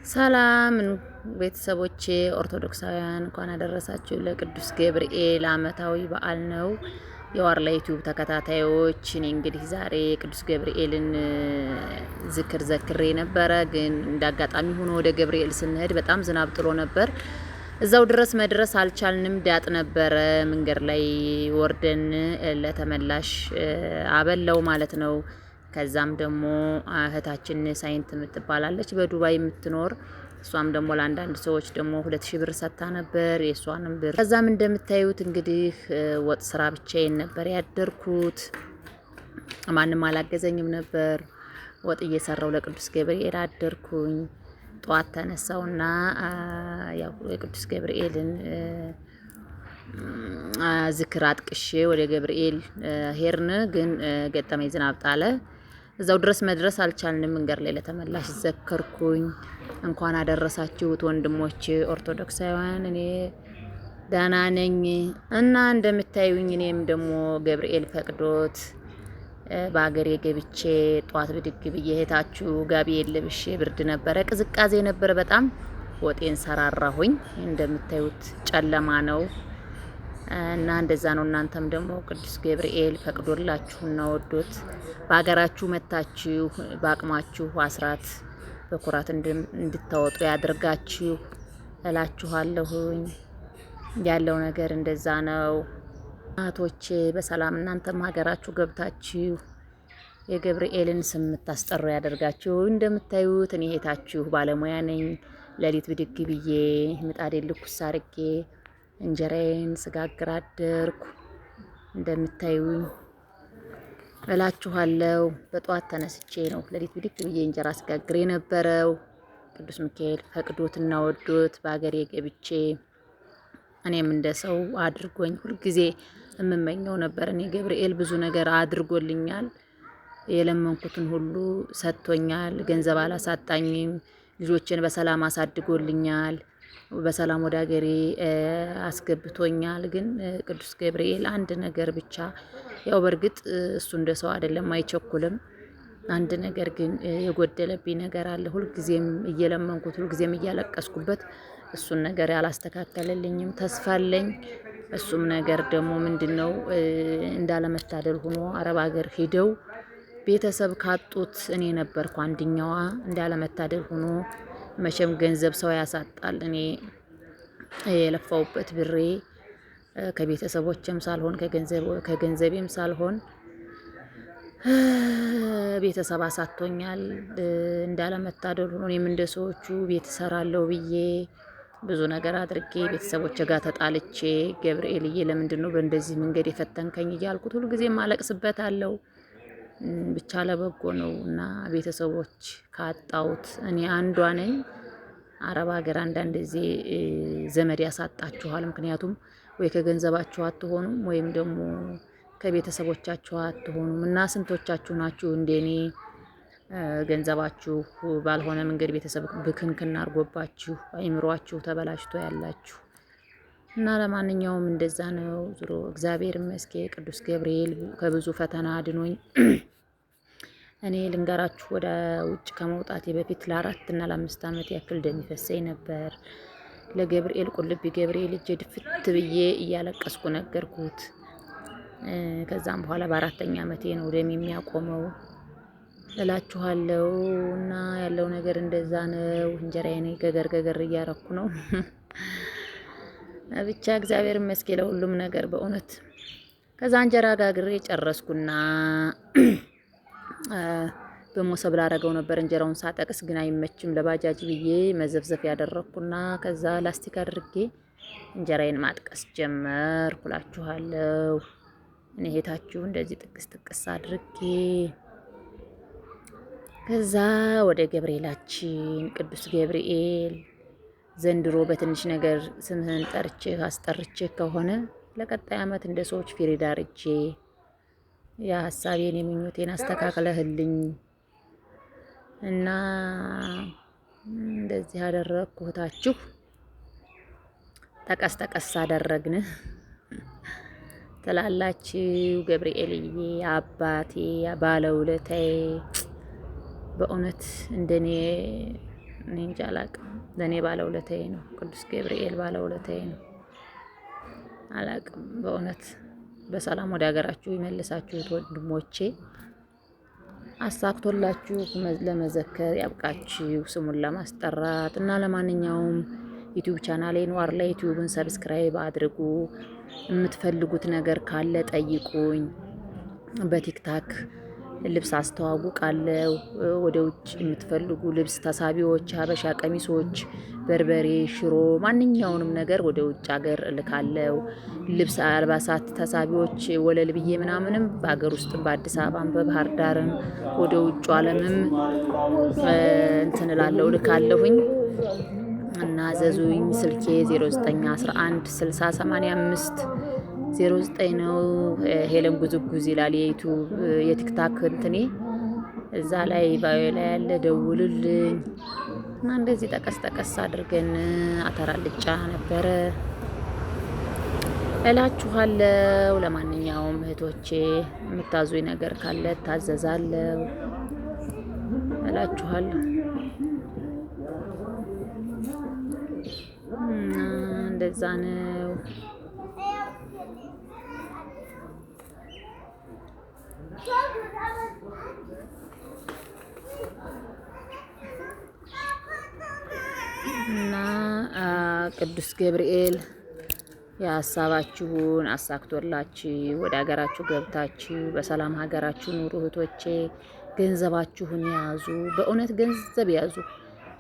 ሰላም ቤተሰቦቼ ኦርቶዶክሳውያን እንኳን አደረሳችሁ ለቅዱስ ገብርኤል ዓመታዊ በዓል ነው። የዋርላ ዩቲዩብ ተከታታዮች እኔ እንግዲህ ዛሬ ቅዱስ ገብርኤልን ዝክር ዘክሬ ነበረ። ግን እንዳጋጣሚ ሆኖ ወደ ገብርኤል ስንሄድ በጣም ዝናብ ጥሎ ነበር። እዛው ድረስ መድረስ አልቻልንም። ዳጥ ነበረ። መንገድ ላይ ወርደን ለተመላሽ አበላው ማለት ነው። ከዛም ደግሞ እህታችን ሳይንት የምትባላለች በዱባይ የምትኖር፣ እሷም ደግሞ ለአንዳንድ ሰዎች ደግሞ 2000 ብር ሰጥታ ነበር፣ የእሷንም ብር። ከዛም እንደምታዩት እንግዲህ ወጥ ስራ ብቻዬን ነበር ያደርኩት። ማንም አላገዘኝም ነበር። ወጥ እየሰራው ለቅዱስ ገብርኤል አደርኩኝ። ጠዋት ተነሳውና ያው የቅዱስ ገብርኤልን ዝክር አጥቅሼ ወደ ገብርኤል ሄርን። ግን ገጠመኝ፣ ዝናብ ጣለ። እዛው ድረስ መድረስ አልቻልንም። መንገድ ላይ ለተመላሽ ዘከርኩኝ። እንኳን አደረሳችሁት ወንድሞች ኦርቶዶክሳውያን። እኔ ደህና ነኝ እና እንደምታዩኝ እኔም ደግሞ ገብርኤል ፈቅዶት በሀገሬ ገብቼ ጧት ብድግ ብዬ እህታችሁ ጋቢ ለብሼ፣ ብርድ ነበረ፣ ቅዝቃዜ ነበረ በጣም። ወጤን ሰራራሁኝ። እንደምታዩት ጨለማ ነው እና እንደዛ ነው። እናንተም ደግሞ ቅዱስ ገብርኤል ፈቅዶላችሁና ወዶት በሀገራችሁ መታችሁ በአቅማችሁ አስራት በኩራት እንድታወጡ ያድርጋችሁ እላችኋለሁኝ። ያለው ነገር እንደዛ ነው። እህቶቼ በሰላም እናንተም ሀገራችሁ ገብታችሁ የገብርኤልን ስም የምታስጠሩ ያደርጋችሁ። እንደምታዩት እኔ እህታችሁ ባለሙያ ነኝ። ሌሊት ብድግ ብዬ ምጣዴን ልኩስ አርጌ እንጀራዬን ስጋግር አደርኩ። እንደምታዩኝ እላችኋለሁ። በጠዋት ተነስቼ ነው ሌሊት ብድግ ብዬ እንጀራ ስጋግር የነበረው። ቅዱስ ሚካኤል ፈቅዶትና ወዶት በሀገሬ ገብቼ እኔም እንደ ሰው አድርጎኝ ሁልጊዜ የምመኘው ነበር። እኔ ገብርኤል ብዙ ነገር አድርጎልኛል። የለመንኩትን ሁሉ ሰጥቶኛል። ገንዘብ አላሳጣኝም። ልጆችን በሰላም አሳድጎልኛል። በሰላም ወደ ሀገሬ አስገብቶኛል። ግን ቅዱስ ገብርኤል አንድ ነገር ብቻ፣ ያው በእርግጥ እሱ እንደ ሰው አይደለም፣ አይቸኩልም። አንድ ነገር ግን የጎደለብኝ ነገር አለ። ሁልጊዜም እየለመንኩት፣ ሁልጊዜም እያለቀስኩበት እሱን ነገር ያላስተካከለልኝም ተስፋ አለኝ። እሱም ነገር ደግሞ ምንድን ነው? እንዳለመታደል ሆኖ አረብ ሀገር ሂደው ቤተሰብ ካጡት እኔ ነበርኩ አንድኛዋ። እንዳለመታደል ሆኖ መቼም ገንዘብ ሰው ያሳጣል። እኔ የለፋውበት ብሬ ከቤተሰቦችም ሳልሆን ከገንዘቤም ሳልሆን ቤተሰብ አሳጥቶኛል። እንዳለመታደል ሆኖ እኔም እንደ ሰዎቹ ቤት እሰራለሁ ብዬ ብዙ ነገር አድርጌ ቤተሰቦች ጋር ተጣልቼ ገብርኤልዬ ለምንድን ነው በእንደዚህ መንገድ የፈተንከኝ እያልኩት ሁልጊዜ ማለቅስበት አለው። ብቻ ለበጎ ነው እና ቤተሰቦች ካጣሁት እኔ አንዷ ነኝ። አረብ ሀገር አንዳንድ ጊዜ ዘመድ ያሳጣችኋል። ምክንያቱም ወይ ከገንዘባችሁ አትሆኑም ወይም ደግሞ ከቤተሰቦቻችሁ አትሆኑም። እና ስንቶቻችሁ ናችሁ እንደኔ ገንዘባችሁ ባልሆነ መንገድ ቤተሰብ ብክንክን አድርጎባችሁ አይምሯችሁ ተበላሽቶ ያላችሁ? እና ለማንኛውም እንደዛ ነው። ዞሮ እግዚአብሔር ይመስገን ቅዱስ ገብርኤል ከብዙ ፈተና አድኖኝ። እኔ ልንገራችሁ፣ ወደ ውጭ ከመውጣቴ በፊት ለ4 እና ለ5 ዓመት ያክል ደም ይፈሰኝ ነበር። ለገብርኤል ቁልቢ ገብርኤል እጄ ድፍት ብዬ እያለቀስኩ ነገርኩት። ከዛም በኋላ በአራተኛ ዓመቴ ነው ደም የሚያቆመው እላችኋለሁ። እና ያለው ነገር እንደዛ ነው። እንጀራዬን ገገር ገገር እያረኩ ነው። ብቻ እግዚአብሔር ይመስገን ለሁሉም ነገር በእውነት። ከዛ እንጀራ ጋግሬ ጨረስኩና በሞሰብ ላረገው ነበር እንጀራውን ሳጠቅስ፣ ግን አይመችም ለባጃጅ ብዬ መዘፍዘፍ ያደረግኩና ከዛ ላስቲክ አድርጌ እንጀራዬን ማጥቀስ ጀመርኩ እላችኋለሁ። እኔ ሄታችሁ እንደዚህ ጥቅስ ጥቅስ አድርጌ ከዛ ወደ ገብርኤላችን፣ ቅዱስ ገብርኤል ዘንድሮ በትንሽ ነገር ስምህን ጠርቼህ አስጠርቼህ ከሆነ ለቀጣይ ዓመት እንደ ሰዎች ፊሪዳ አርጄ የሀሳቤን የምኞቴን አስተካክለህልኝ እና እንደዚህ አደረግኩታችሁ። ጠቀስ ጠቀስ አደረግን ትላላችሁ። ገብርኤልዬ አባቴ ባለውለታዬ፣ በእውነት እንደኔ እኔ እንጃ አላቅም። ለእኔ ባለውለታዬ ነው ቅዱስ ገብርኤል፣ ባለውለታዬ ነው። አላቅም በእውነት። በሰላም ወደ ሀገራችሁ ይመልሳችሁት ወንድሞቼ፣ አሳክቶላችሁ ለመዘከር ያብቃችሁ፣ ስሙን ለማስጠራት። እና ለማንኛውም YouTube ቻናሌን ዋርላ YouTube ን subscribe አድርጉ። የምትፈልጉት ነገር ካለ ጠይቁኝ። በ TikTok ልብስ አስተዋውቃለሁ። ወደ ውጭ የምትፈልጉ ልብስ ተሳቢዎች፣ ሀበሻ ቀሚሶች፣ በርበሬ፣ ሽሮ፣ ማንኛውንም ነገር ወደ ውጭ ሀገር እልካለሁ። ልብስ አልባሳት ተሳቢዎች ወለል ብዬ ምናምንም በሀገር ውስጥም በአዲስ አበባም በባህር ዳርም ወደ ውጭ ዓለምም እንትን እላለሁ፣ እልካለሁኝ። እና ዘዙኝ። ስልኬ 0911 60 85 09 ነው። ሄለን ጉዝጉዝ ይላል የ YouTube የ TikTok እንትኔ፣ እዛ ላይ bio ላይ ያለ፣ ደውሉልኝ። እና እንደዚህ ጠቀስ ጠቀስ አድርገን አተር አልጫ ነበረ እላችኋለሁ። ለማንኛውም እህቶቼ የምታዙኝ ነገር ካለ እታዘዛለሁ እላችኋለሁ። እና እንደዛ ነው። እና ቅዱስ ገብርኤል የሀሳባችሁን አሳክቶላችሁ ወደ ሀገራችሁ ገብታችሁ በሰላም ሀገራችሁ ኑሩ። እህቶቼ ገንዘባችሁን ያዙ፣ በእውነት ገንዘብ ያዙ።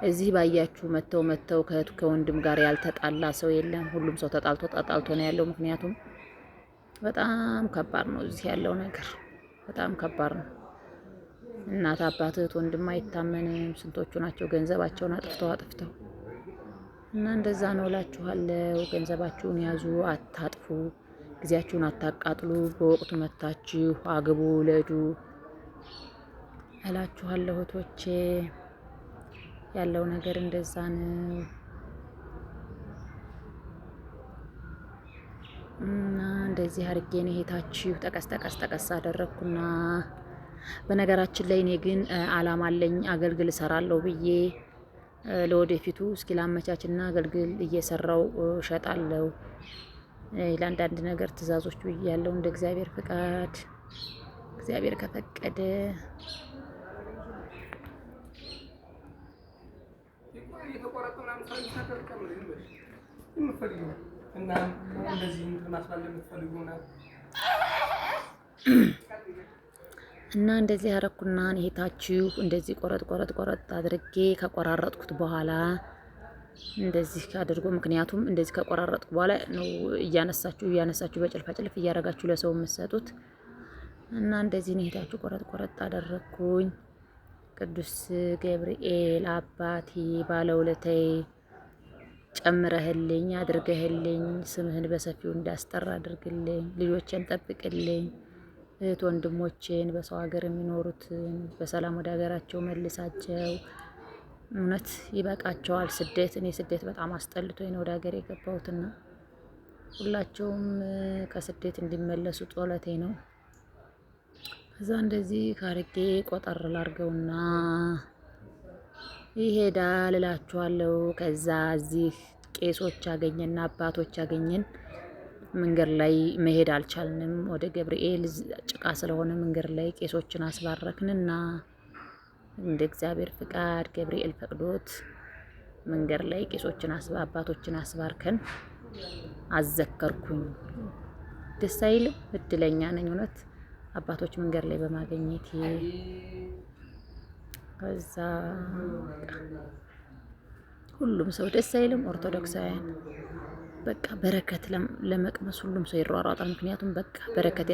እዚህ ባያችሁ መተው መተው ከእህት ከወንድም ጋር ያልተጣላ ሰው የለም። ሁሉም ሰው ተጣልቶ ተጣልቶ ነው ያለው። ምክንያቱም በጣም ከባድ ነው እዚህ ያለው ነገር፣ በጣም ከባድ ነው። እናት አባት፣ እህት ወንድም አይታመንም። ስንቶቹ ናቸው ገንዘባቸውን አጥፍተው አጥፍተው። እና እንደዛ ነው እላችኋለሁ። ገንዘባችሁን ያዙ፣ አታጥፉ፣ ጊዜያችሁን አታቃጥሉ። በወቅቱ መታችሁ አግቡ፣ ውለዱ እላችኋለሁ እህቶቼ። ያለው ነገር እንደዛ ነው። እና እንደዚህ አድርጌ ነው ሄታችሁ ጠቀስ ጠቀስ ጠቀስ አደረግኩና፣ በነገራችን ላይ እኔ ግን አላማ አለኝ፣ አገልግል እሰራለሁ ብዬ ለወደፊቱ እስኪ ላመቻችና አገልግል እየሰራው እሸጣለሁ። ለአንዳንድ ነገር ትእዛዞች ብያለሁ። እንደ እግዚአብሔር ፍቃድ፣ እግዚአብሔር ከፈቀደ። እና እንደዚህ ያረኩና ይሄታችሁ እንደዚህ ቆረጥ ቆረጥ ቆረጥ አድርጌ ከቆራረጥኩት በኋላ እንደዚህ አድርጎ፣ ምክንያቱም እንደዚህ ከቆራረጥኩ በኋላ ነው እያነሳችሁ እያነሳችሁ በጭልፋ ጭልፍ እያረጋችሁ ለሰው የምትሰጡት። እና እንደዚህ ነው ሄዳችሁ ቆረጥ ቆረጥ አደረግኩኝ። ቅዱስ ገብርኤል አባቴ ባለውለታዬ፣ ጨምረህልኝ አድርገህልኝ ስምህን በሰፊው እንዳስጠራ አድርግልኝ። ልጆቼን ጠብቅልኝ። እህት ወንድሞቼን በሰው ሀገር የሚኖሩትን በሰላም ወደ ሀገራቸው መልሳቸው። እውነት ይበቃቸዋል ስደት። እኔ ስደት በጣም አስጠልቶኝ ነው ወደ ሀገር የገባሁትና ሁላቸውም ከስደት እንዲመለሱ ጸሎቴ ነው። ከዛ እንደዚህ ካርጌ ቆጠር ላርገውና ይሄዳል እላችኋለሁ። ከዛ እዚህ ቄሶች አገኘን፣ አባቶች አገኘን። መንገድ ላይ መሄድ አልቻልንም። ወደ ገብርኤል ጭቃ ስለሆነ መንገድ ላይ ቄሶችን አስባረክንና እንደ እግዚአብሔር ፍቃድ ገብርኤል ፈቅዶት መንገድ ላይ ቄሶችን አባቶችን አስባርከን አዘከርኩኝ። ደስ አይልም? እድለኛ ነኝ እውነት አባቶች መንገድ ላይ በማግኘቴ። ከዛ ሁሉም ሰው ደስ አይልም? ኦርቶዶክሳውያን በቃ በረከት ለመቅመስ ሁሉም ሰው ይሯሯጣል። ምክንያቱም በቃ በረከት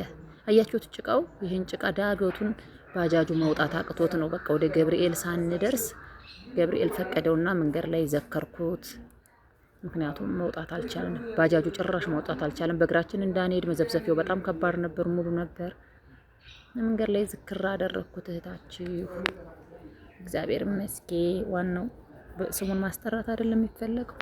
አያችሁት፣ ጭቃው ይህን ጭቃ ዳገቱን ባጃጁ መውጣት አቅቶት ነው። በቃ ወደ ገብርኤል ሳንደርስ ገብርኤል ፈቀደውና መንገድ ላይ ዘከርኩት። ምክንያቱም መውጣት አልቻልንም። ባጃጁ ጭራሽ መውጣት አልቻለም። በእግራችን እንዳንሄድ መዘፍዘፊያው በጣም ከባድ ነበር፣ ሙሉ ነበር። መንገድ ላይ ዝክር አደረግኩት እህታችሁ። እግዚአብሔር ይመስገን። ዋናው ስሙን ማስጠራት አይደለም የሚፈለገው።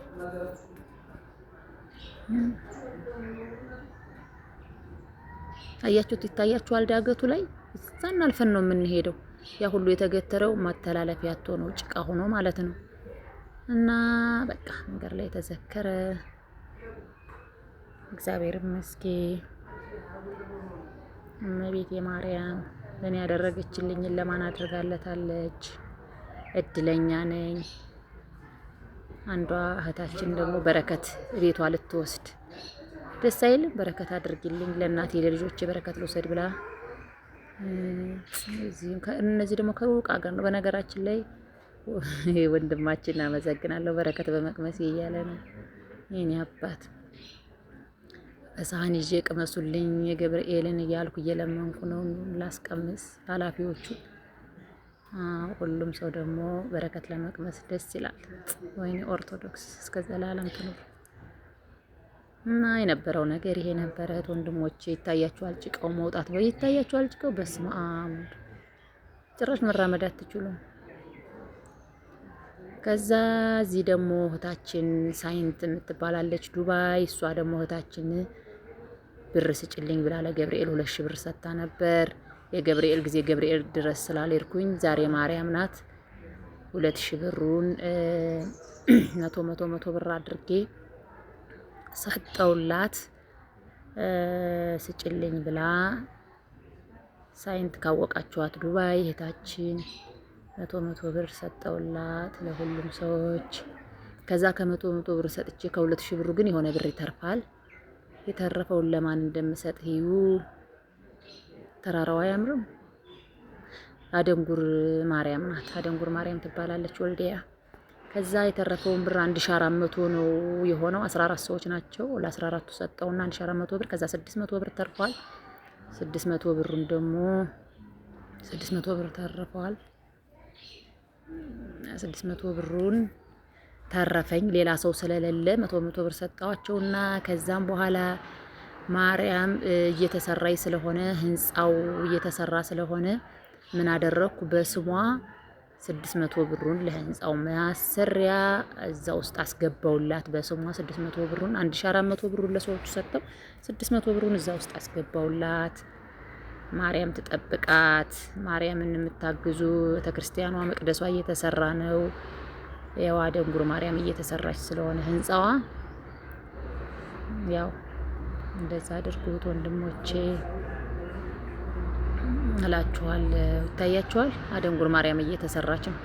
አያችሁት? ይታያችኋል። ዳገቱ ላይ እዛን አልፈን ነው የምንሄደው። ያ ሁሉ የተገተረው ማተላለፊያ አጥቶ ነው፣ ጭቃ ሆኖ ማለት ነው። እና በቃ መንገድ ላይ ተዘከረ። እግዚአብሔር ይመስገን። እመቤቴ ማርያም ለእኔ ያደረገችልኝን ለማን አድርጋለታለች? እድለኛ ነኝ። አንዷ እህታችን ደግሞ በረከት ቤቷ ልትወስድ ደስ አይልም? በረከት አድርጊልኝ ለእናቴ ለልጆቼ በረከት ልውሰድ ብላ እነዚህ ደግሞ ከሩቅ አገር ነው። በነገራችን ላይ ወንድማችን አመሰግናለሁ በረከት በመቅመስ እያለ ነው የኔ አባት። በሳህን ይዤ ቅመሱልኝ የገብርኤልን እያልኩ እየለመንኩ ነው ላስቀምስ ኃላፊዎቹ። ሁሉም ሰው ደግሞ በረከት ለመቅመስ ደስ ይላል። ወይኔ ኦርቶዶክስ እስከ ዘላለም ትኑር። እና የነበረው ነገር ይሄ ነበረ። እህት ወንድሞቼ ይታያችኋል፣ ጭቃው መውጣት ወይ ይታያችኋል ጭቃው። በስመ አብ ጭራሽ መራመድ አትችሉም። ከዛ እዚህ ደግሞ እህታችን ሳይንት የምትባላለች ዱባይ። እሷ ደግሞ እህታችን ብር ስጭልኝ ብላ ለገብርኤል 2000 ብር ሰጥታ ነበር። የገብርኤል ጊዜ ገብርኤል ድረስ ስላልሄድኩኝ ዛሬ ማርያም ናት። 2000 ብሩን መቶ መቶ መቶ ብር አድርጌ ሰጠውላት ስጭልኝ ብላ ሳይንት ካወቃችኋት ዱባይ እህታችን መቶ መቶ ብር ሰጠውላት ለሁሉም ሰዎች። ከዛ ከመቶ መቶ ብር ሰጥቼ ከ2000 ብሩ ግን የሆነ ብር ይተርፋል። የተረፈውን ለማን እንደምሰጥ እዩ። ተራራው አያምርም? አደንጉር ማርያም ናት። አደንጉር ማርያም ትባላለች ወልዲያ። ከዛ የተረፈውን ብር 1400 ነው የሆነው። 14 ሰዎች ናቸው። ለ14ቱ ሰጠውና 1400 ብር፣ ከዛ 600 ብር ተርፏል። 600 ብሩን ደግሞ 600 ብር ተርፈዋል። 600 ብሩን ተረፈኝ። ሌላ ሰው ስለሌለ መቶ መቶ ብር ሰጠዋቸውና ከዛም በኋላ ማርያም እየተሰራይ ስለሆነ ህንፃው እየተሰራ ስለሆነ ምን አደረግኩ? በስሟ 600 ብሩን ለህንፃው ማሰሪያ እዛ ውስጥ አስገባውላት። በስሟ 600 ብሩን 1400 ብሩን ለሰዎቹ ሰጥተው 600 ብሩን እዛ ውስጥ አስገባውላት። ማርያም ትጠብቃት። ማርያምን የምታግዙ ቤተክርስቲያኗ መቅደሷ እየተሰራ ነው። ያው አደንጉር ማርያም እየተሰራች ስለሆነ ህንፃዋ ያው እንደዛ አድርጉት ወንድሞቼ እላችኋለሁ። ይታያችኋል። አደንጉር ማርያም እየተሰራች ነው።